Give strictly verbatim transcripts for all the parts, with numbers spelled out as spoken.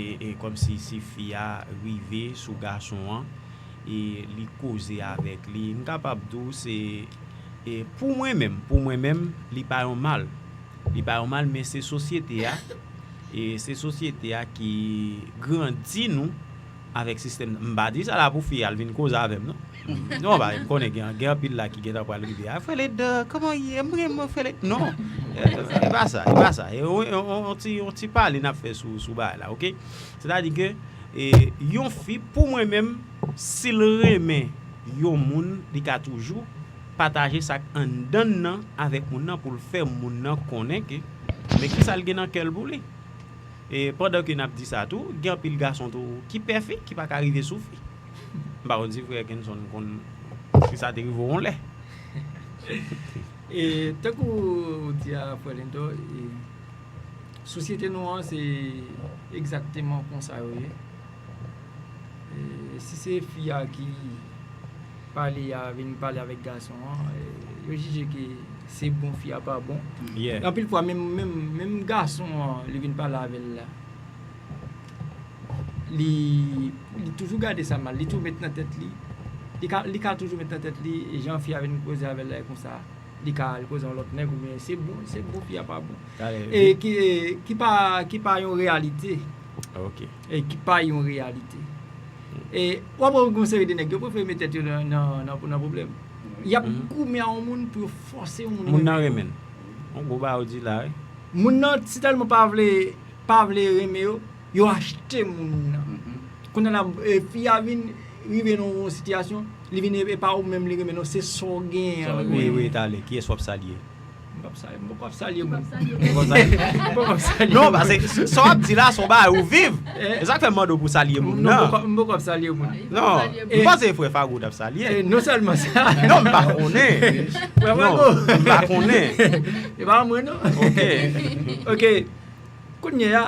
E, e kòmsi si fi a rive sou gason an, e li koze avèk li, m kapab di w se, e pou mwen menm, pou mwen menm, li pa yon mal. Li pa yon mal, men se sosyete a, e se sosyete a ki grandi nou avèk sistèm nan. M pa di sa la pou fi a al vin koze avè m, non. Non, ba, m konnen gen, gen anpil la ki gentan pral rive. A, frè Ledor, kòman w ye? M renmen w, frè Ledor. Non. E, e pa sa, e pa sa. E, on, on, on, on ti, on ti pale n ap fè sou, sou bagay la, oke? Sètadi ke, e, yon fi, pou mwen menm, si l renmen yon moun, li ka toujou pataje sa k anndan l nan avèk moun nan pou l fè moun nan konnen ke, men kisa l gen nan kè l pou li. E pandan ke n ap di sa tou, gen anpil gason tou ki pè fi, ki pa ka rive sou fi. M pa konn si frè Kenson konn si sa te rive w yon lè. E tankou ou di a, frè Lendor, e sosyete nou an se egzakteman konsa yo ye. E si se fi a ki pale a, vin pale avèk gason an, e yo jije ke se bon, fi a pa bon. Yeah. Anpil fwa, menm, menm, menm gason an, li vin pale avè l la, li, li toujou gade sa mal, li tou met nan tèt li, li ka, li ka toujou met nan tèt li, e jan fi a vin koze avè l la, e konsa, li ka al koze yon lòt nèg, oubyen se bon, se bon, fi a pa bon. Talè, E ki, ki pa, ki pa yon reyalite, ok. E ki pa yon reyalite. E w ap wè gen yon seri de nèg, yo prefere met tèt yo nan, nan, nan, nan pwoblèm. Y ap Mhm. goumen a yon moun pou yo fòse yon moun Moun nan renmen. Renmen l. On gwo bagay ou di la, wi. Moun nan, si tèlman pa vle, pa vle renmen yo, yo achte moun nan. Kounye a la, e, fi a vin rive nan yon sitiyasyon, li vin e, e pa ou menm li renmen non, se sa w genyen an li Wi, renmen. Wi, talè. Kiyès w ap salye? M p ap salye, m poko ap salye moun. Ou konn sa? M poko ap salye Non, moun. Paske sa w ap di la, se yon bagay ou viv. Eh. E sa k fè m mande w pou w salye moun Non, m nan. poko, m poko ap salye moun. Non, m Eh. panse frè Fago t ap salye. E non sèlman sa. Non, m pa konnen. Frè Non, Fago. M pa konnen. E pa mwen non. Ok. Ok. Kounye a,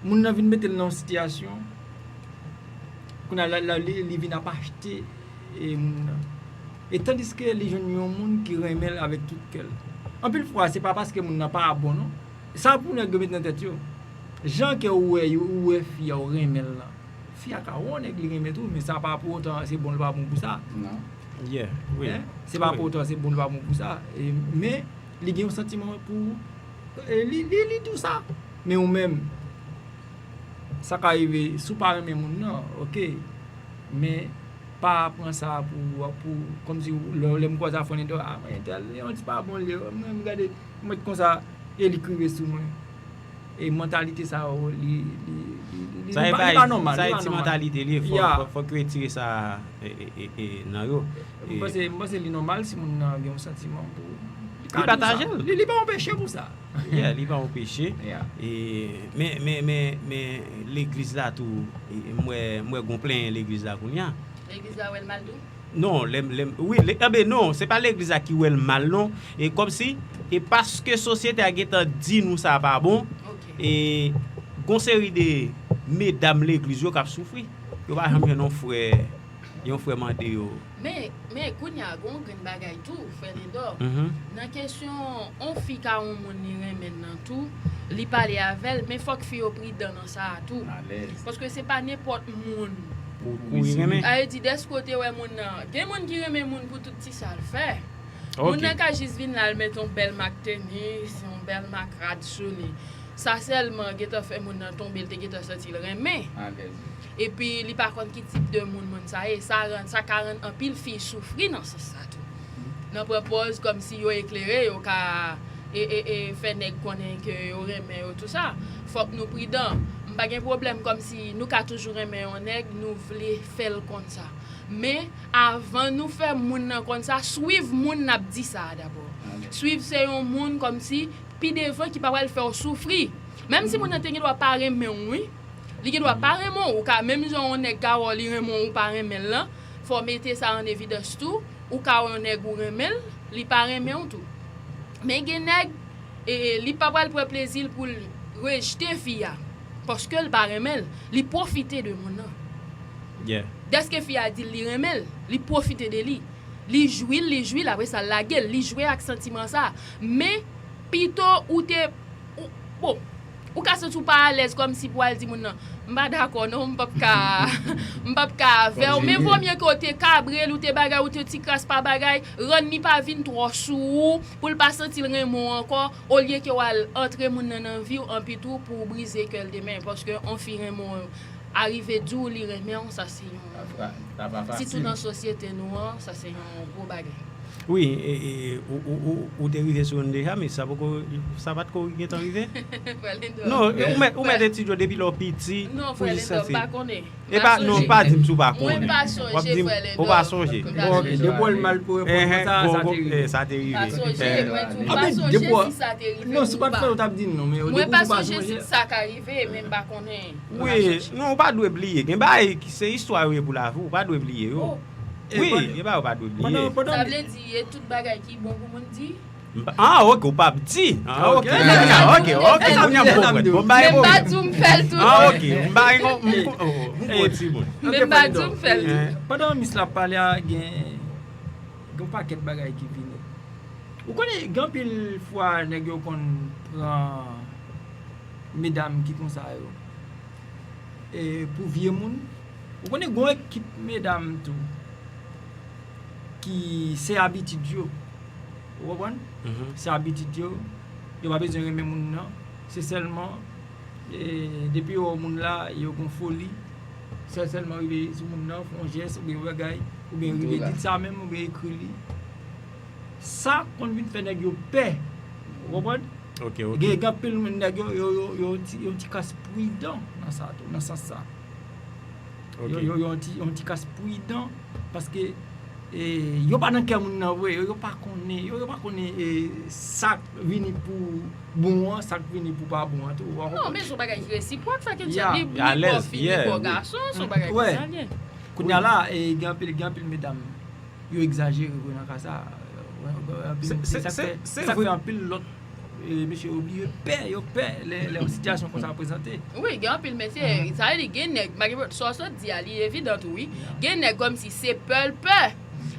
moun nan vin mete l nan yon sitiyasyon. Kounye a, la, la, li, li vin ap achte e moun nan. E tandiske li jwenn yon moun ki renmen l avèk tout kè l. Anpil fwa, se pa paske moun nan pa bon non. Sa pou nèg yo met nan tèt yo. Jan ke ou wè yo, ou wè fi a, ou renmen l lan. Fi a ka wè yon nèg li renmen tou, men sa pa pou otan se bon l pa bon pou sa. Non. Yeah, wi. Hein? Se pa Wi. Pou otan se bon l pa bon pou sa. E, men, li gen yon santiman pou ou. E, li, li, li di w sa. Men ou menm, sa ka rive, si w pa renmen moun nan, ok. Men, pa pran sa pou, pou, kòmsi, lè, lè m kwaze a frè Lendor, a, mwen, entèl, li yon ti pa bon, li, mwen, m gade, m wè konsa, e li k rive sou mwen. E mantalite sa yo, li, li, li, li, Sa li e pa, bay, li pa nòmal, sa li e pa ti nòmal. Mantalite li ye, fòk, Yeah. fòk, fòk yo retire sa e, e, e, e, nan yo. M panse, m panse li nòmal si moun nan gen yon santiman pou ou. Li pataje l. Li, li pa yon peche pou sa. Yeah, li pa yon peche. Yeah. E, men, men, men, men legliz la tou, e, m wè, m wè gon plenyen legliz la kounye a. Legliz la wè l mal tou? Non, lè, lè, wi, le, anben non, se pa legliz la ki wè l mal non. E kòmsi, e paske sosyete a gentan di nou sa pa bon, Ok. e gon seri de medam legliz yo k ap soufri. Yo pa janm jwenn yon frè, yon frè mande yo. Men, men kounye a, gon grenn bagay tou, frè Lendor. Mhm. Nan kesyon, on fi ka yon moun li renmen nan tou, li pale avè l, men fòk fi yo pridan nan sa a tou. Alèz. Paske se pa nenpòt moun. Pou, pou li renmen. A, e di, dèske w te wè moun nan. Gen moun ki renmen moun pou tout ti sa l fè. Moun Ok. Nan ka jis vin la, l met yon bèl mak tenis, yon bèl mak rad sou li. Sa sèlman gentan fè moun nan tonbe, l te gentan santi l renmen. Alèz. Epi li pa konn ki tip de moun moun sa ye. Sa rann, sa ka rann anpil fi soufri nan sans sa tou. Nan pran pòz kòmsi yo eklere, yo ka e, e, e fè nèg konnen ke yo renmen yo tou sa. Fòk nou pridan. M pa gen pwoblèm kòmsi nou ka toujou renmen yon nèg, nou vle fè l konn sa. Men, avan nou fè moun nan konn sa, swiv moun n ap di sa a dabò. Swiv se yon moun kòmsi pi devan ki pa pral fè w soufri. Menm si moun nan te gen dwa pa renmen w, wi. Li gen dwa pa renmen w. Ou ka, menm jan yon nèg ka wè w, li renmen w, ou pa renmen l lan, fò w mete sa an evidans tou. Ou ka wè yon nèg ou renmen l, li pa renmen w tou. Men gen nèg, e, li pa pral pran plezi l pou l rejte fi a. Paske l pa renmen l. Li pwofite de moun nan. Yeah. Dèske fi a di l li renmen l, li pwofite de li. Li jwi l, li jwi l, apre sa l lage l. Li jwe ak santiman sa. Men, pito ou te, ou, bon, Ou ka santi w pa alèz kòmsi pou w al di moun nan, "M pa dakò non, m p ap ka, m p ap ka avè w." Men vomye ke w te kabrel, ou te bagay, ou te ti kras pa bagay, rann li pa vin twò sou ou, pou l pa santi l renmen w ankò, olye ke w al antre moun nan nan vi w anpi tou pou w brize kè l demen. Paske yon fi renmen w, arive di w li renmen w, sa se yon, sitou nan sosyete nou an, sa se yon gwo bagay. Wi, e, e, ou, ou, ou, ou te rive sou youn deja, men sa poko, sa pa t ko gentan rive? Non, ou mèt, ou mèt etidye w depi lè w piti pou jis santi. E pa, non, pa di m si w pa konnen. W ap di m, ou pa sonje. Ok, depi w mal pou reponn mwen sa, sa te rive. Sa te rive. Anben, depi w, non, si w pa t fè, ou t ap di m non, men depi w pa sonje. Wi, non, ou pa dwe bliye. Gen bagay ki se istwa yo ye pou lavi, ou pa dwe bliye yo. Wi, gen bagay ou pa dwe bliye. Sa vle di, e tout bagay ki bon pou moun di? Ah, ok, ou p ap di. Ah, ok, kounye a, ok, ok, kounye a m konprann. Bon, bagay. Men m pa di w m fè l tou. Ah, ok, m pa gen, m, m, oh, m gwo timoun. Men m pa di w m fè l tou. Pandan Miss la ap pale a, gen, gen yon pakèt bagay ki vini. Ou konnen, gen anpil fwa, nèg yo konn pran medam ki konsa yo, e, pou vye moun. Ou konnen, gen yon ekip medam tou ki se abitid yo. Ou konprann? Se abitid yo. Yo pa bezwen renmen moun nan. Se sèlman, e, depi yo wè moun la, yo gon foli. Sèl, sèlman rive sou moun nan, fè yon jès, oubyen yon bagay, oubyen rive di l sa menm, oubyen ekri li. Sa konn vin fè nèg yo pè. Ou konprann? Ok, ok. Gen, gen anpil moun, nèg yo, yo, yo, yo ti, yo ti kras pridan nan sa tou, nan sans sa. Ok. Yo, yo, yo ti, yo ti kras pridan, paske, e, yo pa nan kè moun nan vre, yo, yo pa konnen, yo, yo pa konnen, e, sa k vini pou bon an, sa k vini pou pa bon an tou. Non, men se yon bagay ki resipwòk, sa ke li, li bò fi, li bò gason, se yon bagay konsa l ye. Kounye a la, e, gen anpil, gen anpil medam, yo egzajere vre nan ka sa. Se sa k fè, se sa k fè anpil lòt, e, mesye yo bliye pè, yo pè lè, lè yon sitiyasyon konsa prezante. Wi, gen anpil mesye, sa vle di gen nèg, malgre sa w sot di a, li evidan tou, wi. Gen nèg kòmsi se pè l pè.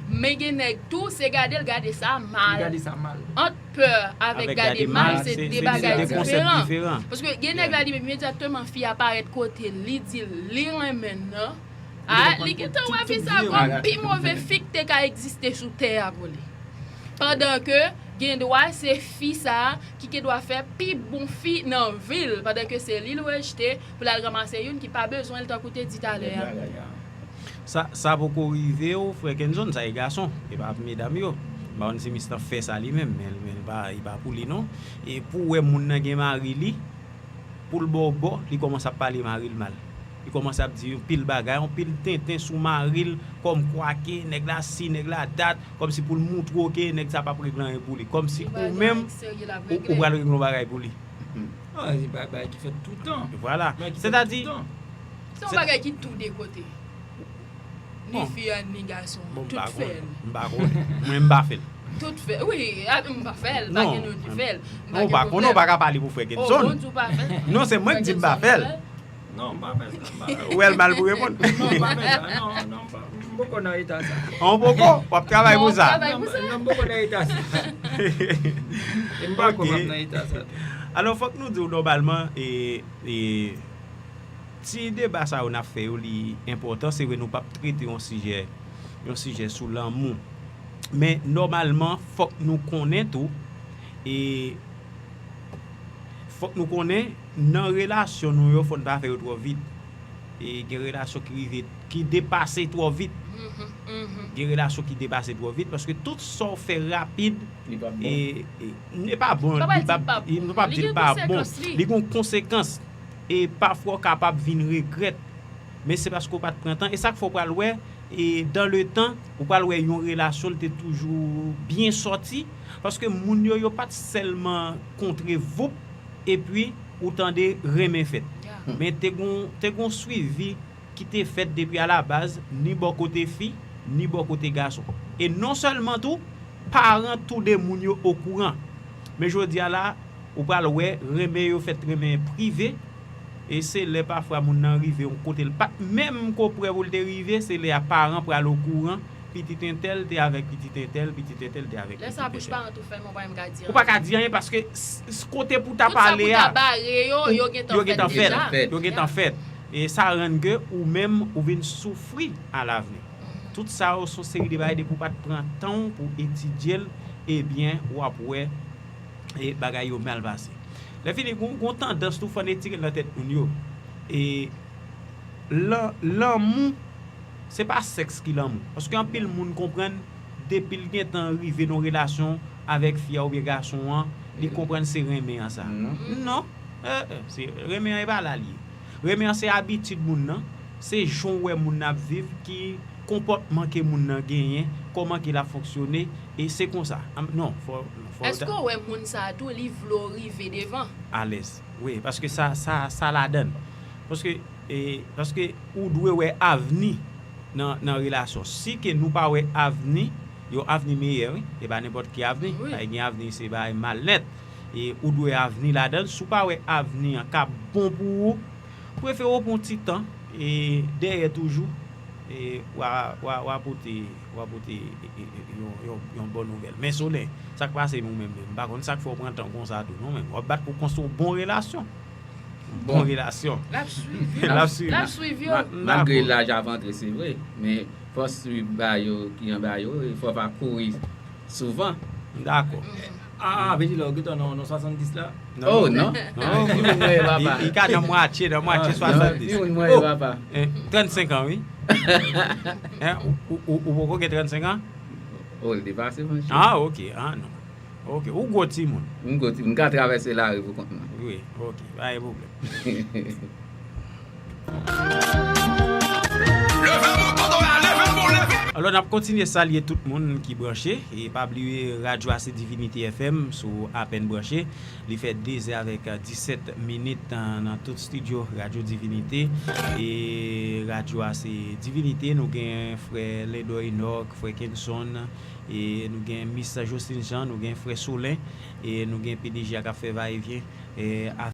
Men gen nèg tou, se gade l gade sa mal. Li gade sa mal. Ant pè avèk gade mal, se de bagay diferan. Paske gen nèg la, li menm, imedyatman fi a parèt kote l, li di l li renmen l nan. Ah, li gentan wè fi sa kòm pi move fi k te ka egziste sou tè a pou li. Pandan ke gen dwa se fi sa ki gen dwa fè pi bon fi nan vi l, pandan ke se li l rejte pou l al ranmase youn ki pa bezwen l, tankou te di talè a. Sa, sa poko rive w, frè Kenson, sa e gason, e pa medam yo. M pa konn si Miss lan fè sa li menm, men, men l pa, li pa pou li non. E pou w wè moun nan gen mari li, pou l ba w bò, li kòmanse ap pale mari l mal. Li kòmanse ap di yon pil bagay, yon pil tenten sou mari l, kòmkwa ke nèg la si, nèg la dat, kòmsi pou l moutre w ke nèg sa p ap regle anyen pou li. Kòmsi ou menm, ou, ou pral regle yon bagay pou li. Ah, se bagay ki fèt toutan. Vwala. Sètadi, se yon bagay ki tou de kote. Ni fi an, ni gason an. Tout fè l. M pa konnen. Mwen, m pa fè l. Tout fè l. Wi, a, m pa fè l. Pa gen nou ki fè l. Non, ou pa konnen, ou pa ka pale pou frè Kenson. Oh, Bondye, ou pa fè l. Non, se mwen ki di m pa fè l. Non, m pa fè sa. Ou wè l mal pou reponn. Non, m pa fè sa. Non, non, m pa, m poko nan eta sa. An poko, w ap travay pou sa. Non, m poko nan eta sa. E m pa kwè m ap nan eta sa. Alò, fòk nou di w nòmalman, e, e, ti deba sa yo n ap fè yo, li enpòtan. Se vre, nou p ap trete yon sijè, yon sijè sou lanmou. Men, nòmalman, fòk nou konnen tou, e fòk nou konnen, nan relasyon nou yo, fò n pa fè yo twò vit. E gen relasyon ki rive, ki depase twò vit. Gen relasyon ki depase twò vit, paske tout sa w fè rapid, e, e, li pa bon, li pa, nou p ap di l pa bon. Li gen konsekans. E pafwa w kapab vin regrèt. Men se paske w pa t pran tan. E sa k fè w pral wè, e dans le temps, ou pral wè yon relasyon, l te toujou byen sòti. Paske moun yo, yo pa t sèlman kontre voup, epi ou tande renmen fèt. Men te gon, te gon swivi ki te fèt depi alabaz, ni bò kote fi, ni bò kote gason. E non sèlman tou, paran tou de moun yo okouran. Men jodi a la, ou pral wè, renmen yo fèt renmen prive, e se lè pafwa moun nan rive yon kote l pa t menm ko prè pou l te rive, se lè a paran pral okouran, pitit entèl te avèk pitit entèl, pitit entèl te avèk pitit entèl. Lè sa bouch paran tou fèmen, ou pa menm ka di anyen. Ou pa ka di anyen paske kote pou ta pale a, yo gentan fèt deja. Yo gentan fèt. E sa rann ke ou menm ou vin soufri alavni. Tout sa yo se yon seri de bagay depi w pa t pran tan w pou etidye l, ebyen w ap wè e bagay yo mal pase. Lè fini, gon, gon tandans tou fò n etire l nan tèt moun yo. E lan, lanmou, se pa sèks ki lanmou. Paske anpil moun konprann depi l gentan rive nan yon relasyon avèk fi a oubyen gason an, li konprann se renmen an sa. Non. Non. Eh, eh, se, renmen an e pa la l ye. Renmen an se abitid moun nan, se jan w wè moun nan ap viv ki konpòtman ke moun nan genyen, kòman ke l ap fonksyone, e se konsa. Non, fò, fò. Èske w wè moun sa a tou, li vle w rive devan? Alèz, wi, paske sa, sa, sa ladan l. Paske, e, paske ou dwe wè avni nan, nan relasyon. Si ke nou pa wè avni, yon avni meyè, wi, e pa nenpòt ki avni, pa gen avni, se bagay mal nèt. E ou dwe avni ladan l. Si w pa wè avni an k ap bon pou ou, prefere w pran yon ti tan, e dèyè toujou, e w a, w a, w a pote, w a pote, e, e, e, yon, yon, yon bon nouvèl. Men Solen, sa k pase nou menm menm? M pa konn sa k fè w pran tan konsa tou non, men w ap bat pou konstwi yon bon relasyon. Bon relasyon. L ap swiv. L ap swiv. L ap swiv yo. Malgre laj ap antre, se vre, men fò w swiv bagay yo ki anba yo, e fò w pa kouri souvan. Dakò. Ah, vle di lè w gentan nan, nan swasanndis la? Oh, non. Non. Li ka nan mwatye, nan mwatye swasanndis. Ki moun mwen ye, papa? Trannsenk an, wi. Ou, ou, ou poko gen trannsenk an? Oh, l depase, monchè. Ah, ok. Ah, non. Ok. Ou gwo timoun. M gwo timoun. M ka travèse lari pou kont mwen. Wi, ok. Pa gen pwoblèm. Alò, n ap kontinye salye tout moun ki branche. E pa bliye, radyo a se Divinité F M, si w apèn branche. Li fè de zè avèk disèt minit nan, nan tout estidyo Radyo Divinité. E radyo a se Divinité, nou gen frè Lendor Enock, frè Kenson, e nou gen Miss Jocelyne Jean, nou gen frè Solen, e nou gen P D G a k ap fè va e vyen, e